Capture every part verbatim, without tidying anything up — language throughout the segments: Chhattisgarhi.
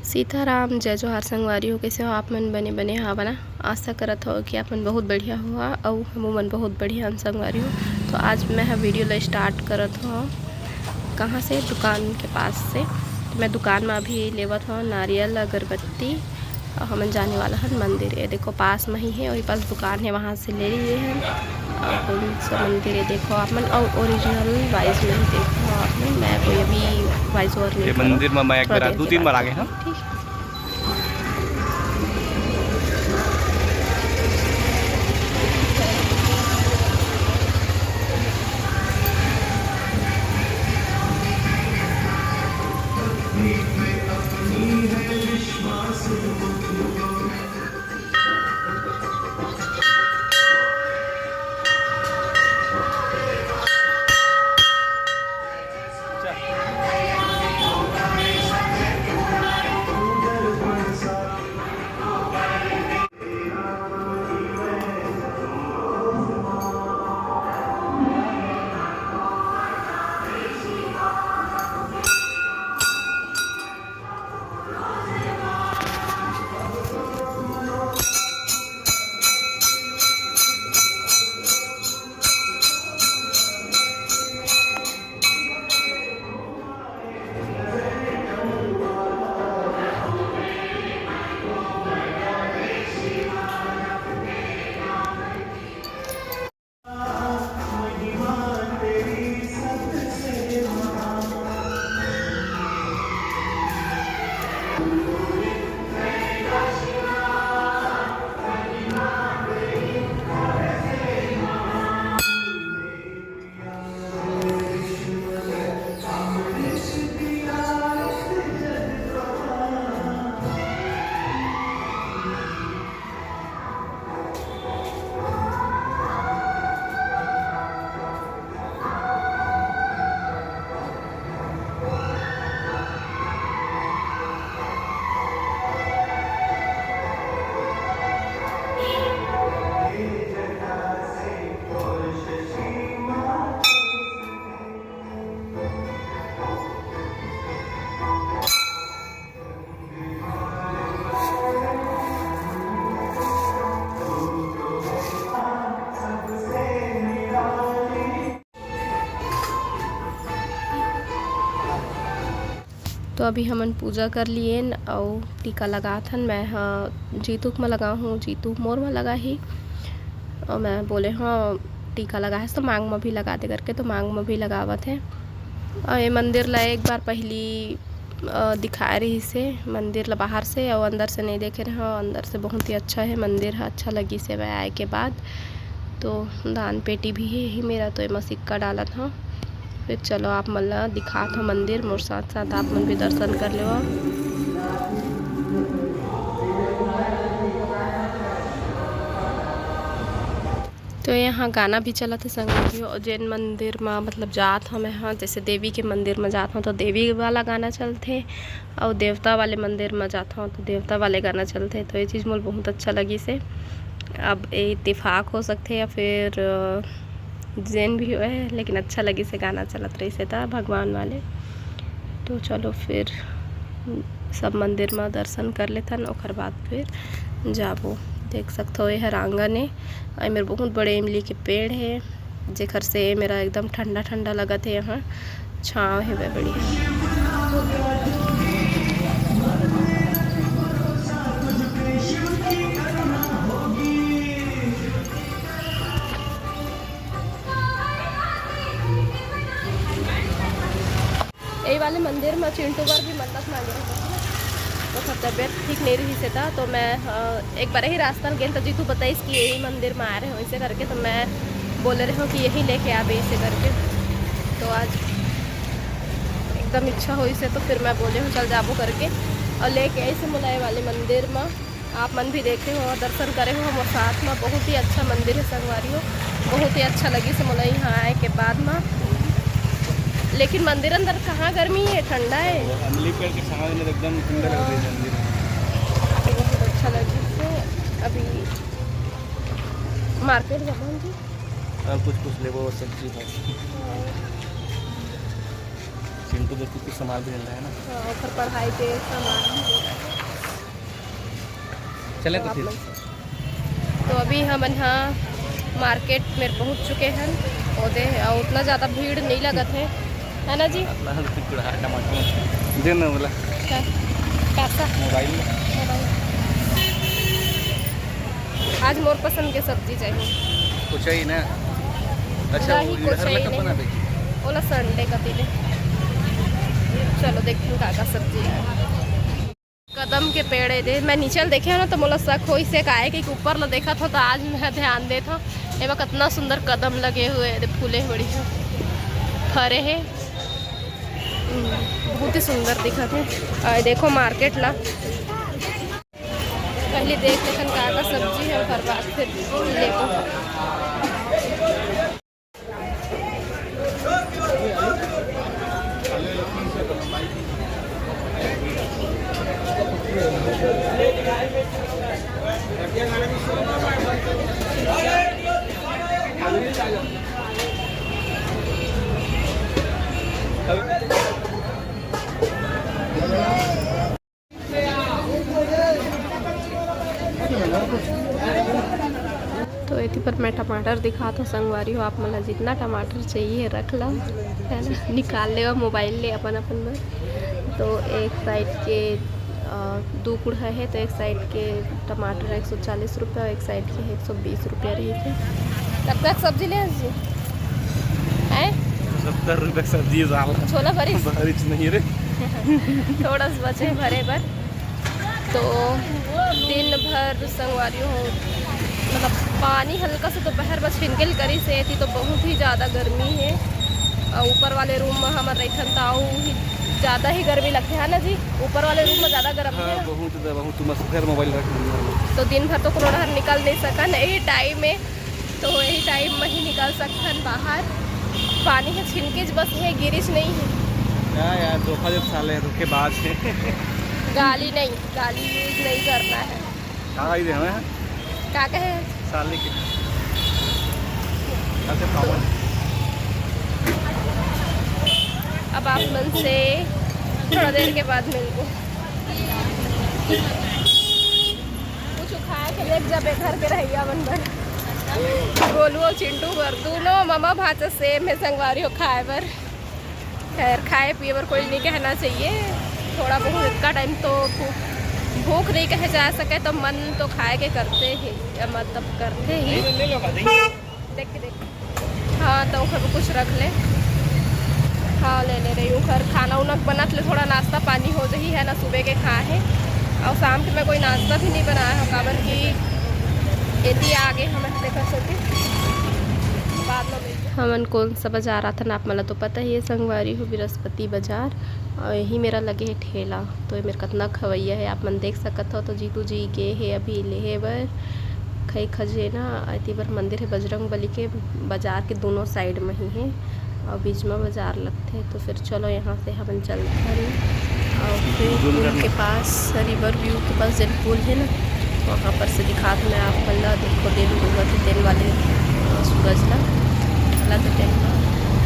सीताराम, जय जोहार संगवारी हो। कैसे हो आप मन? बने बने हव ना? आशा करत हो कि आप मन बहुत बढ़िया हो, अउ हमू मन बहुत बढ़िया हन संगवारी हो। तो आज मैं ह वीडियो ला स्टार्ट करत हो, कहाँ से? दुकान के पास से। तो मैं दुकान में अभी लेवत हो नारियल, अगरबत्ती, अउ हमन जाने वाला हन मंदिर। ये देखो, पास में ही है, वही पास दुकान है, वहाँ से ले लिए हैं। अउ कौन सा मंदिर है देखो आप मन, अउ ओरिजिनल वॉइस में ही देखो आप मन। मैं कोई अभी वॉइस ओवर नहीं ये करूँ, मंदिर में मैं एक थोड़ा बार देर दो के तीन बाद बार आ गए करूँ। हैं। ठीक। तो अभी हमन पूजा कर लिएन अउ टीका लगात हन। मैं ह जीतू के म लगा हूँ, जीतू मोर म लगा ही। अउ मैं बोले हव टीका लगा हे त मांग म भी लगा दे करके, तो मांग म भी लगावत हे। अउ ये मंदिर ला एक बार पहली, अ, दिखाए रहिस हे मंदिर ला बाहर से, अउ अंदर से नहीं देखे रहे हव। अंदर से बहुत ही अच्छा हे मंदिर ह, अच्छा लगिस हे मैं आए के बाद। तो दान पेटी भी हे ही मेरा, तो एमा सिक्का डालत हव। फिर चलो आप मन ला दिखात हव मंदिर, मोर साथ साथ आप मन भी दर्शन कर लेवा। तो यहाँ गाना भी चलत हे संगवारी हो, जेन मंदिर म मतलब जात हव मैं ह, जैसे देवी के मंदिर म जात हव तो देवी वाला गाना चलथे, अउ देवता वाले मंदिर म जात हव तो देवता वाले गाना चलथे। तो ये चीज़ मोला बहुत अच्छा लगिस हे। अब ये इत्तेफाक हो सकथे या फिर, अ, जेन भी होवय, लेकिन अच्छा लगिस हे, गाना चलत रहिस हे त भगवान वाले। तो चलो फिर सब मंदिर म दर्शन कर लेथन, ओकर बाद फिर जाबो। देख सकथव, ये हर आंगन ए, अउ एमेर बहुत बड़े इमली के पेड़ हे, जेकर से मेरा एकदम ठंडा ठंडा लगत हे। यहाँ छाँव हेवय बढ़िया। यही वाले मंदिर में चिंटू बर भी मन्नत मांगे रहे, ओकर तबीयत ठीक नहीं रही से था, तो मैं, अ, एक बार यही रास्ता गेन तो जीतू बताइस कि यही मंदिर में आ रहे हो इसे करके, तो मैं बोले रहे हूँ कि यही लेके आबे इसे करके। तो आज एकदम इच्छा होइस हे, तो फिर मैं बोले हूँ चल जाबो करके, अउ लेके आइस हे मोला ये वाले मंदिर में। आप मन भी देखे हो, दर्शन करे हो मोर साथ में। बहुत ही अच्छा मंदिर हे संगवारी हो, बहुत ही अच्छा लगिस हे मोला यहाँ आए के बाद में। लेकिन मंदिर अंदर कहाँ गर्मी हे, ठंडा हे। वो अमली पेड़ के छाँव में एकदम ठंडा लगता है मंदिर। तो बहुत अच्छा लगिस हे। अभी मार्केट जाबो जी। हाँ, कुछ कुछ लेबो, सब्जी भाजी। इनको देखो, कुछ सामान भी मिल रहा है ना। हाँ, ओकर पढ़ाई के सामान भी मिल रहा है। चले तो तो आप फिर। लोग, तो अभी हमन ह मार्केट में पहुंच चुके हैं। ओदे, अउ उतना ज़्यादा भीड़ नहीं लगत है, है ना जी? अपना कुड़हर टमाटर दे ना बोला। का? पैसा? मोबाइल। मोबाइल। आज मोर पसंद के सब्जी चाहिए। कुछ ही ना। अच्छा, जाही वो कुछ इधर ही लगा नहीं। बना दे। ओला संडे का तिले। चलो देखते हैं का का सब्जी है। कदम के पेड़ ए दे, मैं नीचे ल देखे हव ना, तो मोला शक होइस हे, काहे कि ऊपर ल देखत हव, तो आज मैं ध्यान देत हव, एमा कतना सुंदर कदम लगे हुए हे, फूले हे, बढ़िया फरे हे। हम्म, बहुत ही सुंदर दिखत हे। अउ देखो मार्केट ला, पहले देख लेथन का का सब्जी हे, ओकर बाद फिर लेबो। तो एती पर मैं टमाटर दिखात हव संगवारी हो, आप मन ला जितना टमाटर चाहिए रख ला, है ना, निकाल लेवा मोबाइल ले अपन अपन बर। तो एक साइड के अ, दू कुढ़ा हे, तो एक साइड के टमाटर एक सौ चालीस रुपया, एक साइड के एक सौ बीस रुपया रहिस हे। तब तक सब्जी ले आए जी? हैं? सत्तर रुपया सब्जी हे साला। छोला भरिस? भरिस नहीं रे। थोड़ा सा बचे भरे बर। तो दिन भर संगवारी हो, मतलब पानी हल्का सा दोपहर में छिनके ल करिस हे, एती तो बहुत ही ज़्यादा गर्मी हे। अउ ऊपर वाले रूम में हमर रहिथन, तो अउ ही ज़्यादा ही गर्मी लगथे, है ना जी? ऊपर वाले रूम में ज़्यादा गर्मी हाँ, हे ना? बहुत ज़्यादा, बहुत मस्त। घर मोबाइल रख दिया। तो दिन भर तो कोनो डहर निकल नहीं सकन, यही टाइम में, तो यही टाइम में ही निकल सकथन बाहर। पानी हे छिनकेच बस हे, गिरिस नहीं हे। क्या यार, धोखा देत साले, धोखेबाज हे। गाली नहीं, गाली यूज़ नहीं करना है। कहाँ आई दे हमें? का कहे? साले के। अच्छा, पावन। अब आप मन से थोड़ा देर के बाद मिलबो। कुछ खाए के लेके जाबे घर के रहइया मन बर। गोलू अउ चिंटू बर, दोनों ममा भांचा सेम हे संगवारी हो खाए बर। खैर, खाए पिए बर कोई नहीं कहना चाहिए, थोड़ा बहुत इतना टाइम तो भू-, भूख नहीं कहे जा सके, तो मन तो खाए के करते ही, या मतलब करते ही। देख के देख। हाँ, तो ओखर कुछ रख ले। हाँ, ले ले रही हूँ। ओखर खाना उना बनत ले, थोड़ा नाश्ता पानी हो जाही, है ना, सुबह के खाए हे। अउ शाम के मैं कोई नाश्ता भी नहीं बनाए हव, काबर कि एती आगे हमन देखत होती, बाद में मिलते। हमन कौन सा बाजार आथन, आप मन ला तो पता ही है संगवारी हो, बृहस्पति बाजार। और यही मेरा लगे है ठेला, तो ये मेरा कतना खवैया है, आप मन देख सकत हो। तो जीतू जी गे हे अभी लेहे बर खई खजेना। एती बर मंदिर है बजरंग बली के, बाजार के दोनों साइड में ही है और बीच में बाजार लगथे। तो फिर चलो यहाँ से हमन चलथन और फिर पुल के पास, रिवर व्यू के पास जब पुल है ना, वहाँ पर से दिखात मैं आप मन ला। देखो दिन डूबत है, दिन वाले सूरज ला, ला तो दिन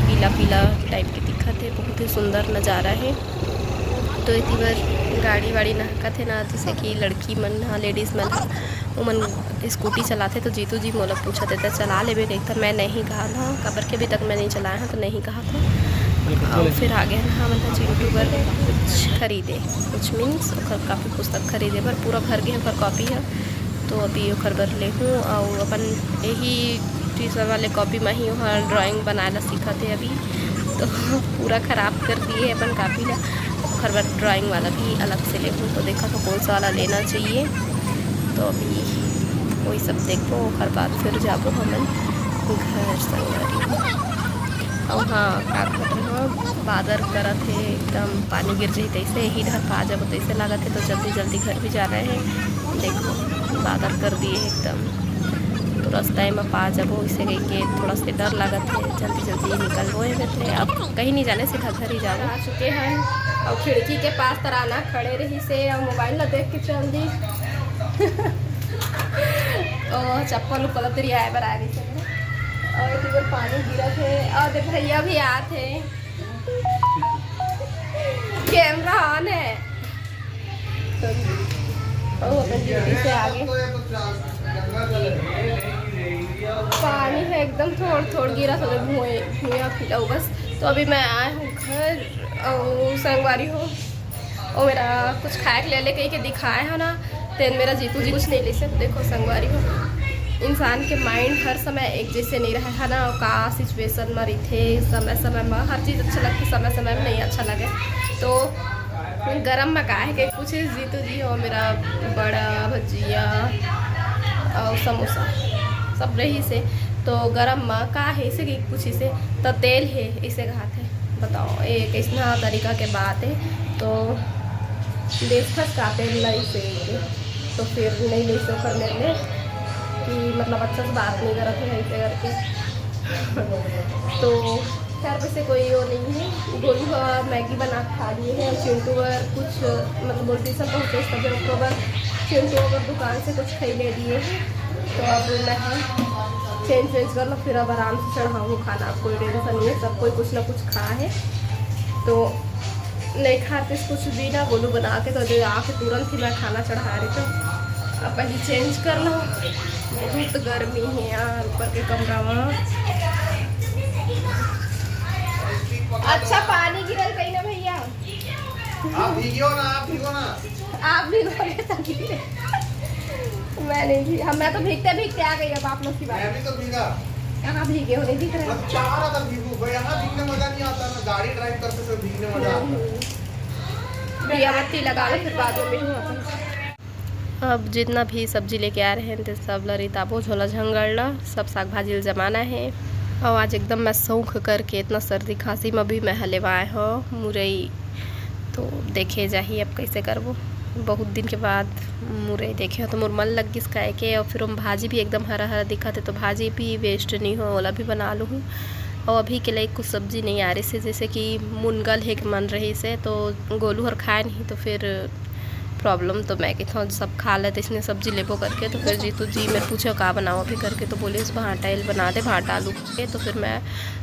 पीला पीला टाइप के दिखत है। बहुत ही सुंदर नज़ारा है। तो एती बर गाड़ी वाड़ी नहकत हे ना, जैसे कि लड़की मन ह, लेडीज मन ह, ओमन स्कूटी चलाथे। तो जीतू जी मोला पूछत हे, "त चला लेबे?" कहिथन, "मैं नहीं," कहा था, काबर के अभी तक मैं नहीं चलाया हूँ, तो नहीं कहा था। और फिर आगे ना हमन ह चिंटू बर कुछ खरीदे, कुछ मीन्स ओकर कॉपी पुस्तक खरीदे बर पूरा भर गे ओकर कॉपी ह। तो अभी ओकर बर लेहूँ, अउ अपन यही ट्यूशन वाले कॉपी में ही ओहर ड्राइंग बनाए ला सीखत हे अभी, तो पूरा खराब कर दिए अपन कॉपी ला। ओकर बर ड्राइंग वाला भी अलग से लेहूँ, तो देखत हो कौन सा वाला लेना चाहिए। तो अभी वही सब देखबो, ओकर बाद फिर जाबो हमन घर संगवारी। अउ हाँ, का कहत हँव, बादर करत हे, एकदम पानी गिर जाही तइसे, यही डहर पा जाबो तइसे लागत हे, तो जल्दी जल्दी घर भी जाना हे। देखो, बादर कर दिए हे एकदम, तो रस्ता एमा पा जाबो, इसे कहिके थोड़ा से डर लागत हे, जल्दी जल्दी निकलबो एमे से। अब कहीं नहीं जाने, सीधा घर ही जाबो। आ चुके हैं, अउ खिड़की के पास तराना खड़े रहिस हे, अउ मोबाइल ला देख के चल दी। ओ, चप्पल उप्पल उतरी आए बर आ रही से। अउ एती बर पानी गिरत हे, अउ देख भैया भी आत हे। अउ अपन ड्यूटी से आगे। पानी हे एकदम थोड़ थोड़ गिरत हे, भुइयां भुइयां फिलऊ बस। तो अभी मैं आए हूँ घर, अउ संगवारी हो, ओ मेरा कुछ खाए के ले ले कहि के दिखाए हे ना, तेन मेरा जीतू जी कुछ नहीं लेसे। देखो संगवारी हो, इंसान के माइंड हर समय एक जैसे नहीं रहे हे ना, का सिचुएशन में रहिथे, समय समय में हर चीज़ अच्छा लगथे, समय समय में नहीं अच्छा लगे। तो गरम में का हे के पूछिस जीतू जी, ओ मेरा बड़ा भजिया अउ समोसा सब रहिसे। तो गरम में का हे इसे कि पूछिसे, तो तेल हे इसे कहाथे। बताओ, ये कैसना तरीका के बात हे। तो देखथस का तेल ला इसे के, तो फिर नहीं ले सो कर मेरे कि मतलब अच्छा से बात नहीं करत हे ऐसे करके। तो खैर, वैसे कोई वो नहीं है। गोलू ह मैगी बना के खा लिए हैं, चिंटू बर कुछ मतलब बोल ट्यूशन पहुँचे, तब ओकर बाद चिंटू अगर दुकान से कुछ खाई ले दिए हैं। तो अब मैं चेंज वेंज कर लो, फिर अब आराम से चढ़ाऊँ खाना। कोई टेंशन नहीं है, सब कोई कुछ ना कुछ खा है। तो नहीं खाते कुछ भी ना, गोलू बना के तो दे आके तुरंत ही मैं खाना चढ़ा रही। तो अब पहले चेंज कर लो, बहुत गर्मी है यार ऊपर के कमरा में। अच्छा पानी गिरल कहीं ना भैया? आप भीगियो ना, आप भीगो ना। आप भीगोगे तो गिरे। मैं नहीं भी, हम, मैं तो भीगते भीगते आ गई। अब आप लोग की बात। मैं भी तो भीगा। कहाँ भीगे हो, नहीं दिख रहा? मैं चाह रहा था भीगू, पर यहाँ भीगने मजा नहीं आता ना, गाड़ी ड्राइव करते समय भीगने मजा आता है। दिया बत्ती लगा लो, फिर बाद में मिलूँ अपन। अब जितना भी सब्जी लेके आए रहे थे, सब ला रिताबो झोला झंगड़ ला, सब साग भाजी ला जमाना है। और आज एकदम मैं शौक करके इतना सर्दी खांसी में भी मैं हलेवाए हो मुरई, तो देखे जाही अब कैसे करबो। बहुत दिन के बाद मुरई देखे हो तो मोर मन लग गिस खाए के। और फिर हम भाजी भी एकदम हरा हरा दिखत है, तो भाजी भी वेस्ट नहीं हो, ओला भी बना लूँ। और अभी के लिए कुछ सब्जी नहीं आ रही से, जैसे कि मुनगा लेके मन रही से, तो गोलू हर खाए नहीं, तो फिर प्रॉब्लम। तो मैं कहता हूँ सब खा लेते इसने सब्जी लेबो करके। तो फिर जीतू जी मैं पूछो का बनाओ अभी करके, तो बोले इस भाटा इल बना दे, भाटा आलू के। तो फिर मैं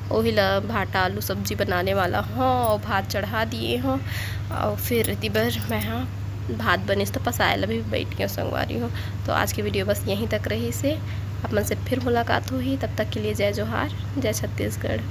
वही ला भाटा आलू सब्जी बनाने वाला हूँ और भात चढ़ा दिए हूँ। और फिर इतनी बार मैं हाँ भात बनिस तो पसाए ला भी बैठ गया संगवारी हो। तो आज की वीडियो बस यहीं तक रही से, अपन से फिर मुलाकात होही, तब तक के लिए जय जोहार, जय छत्तीसगढ़।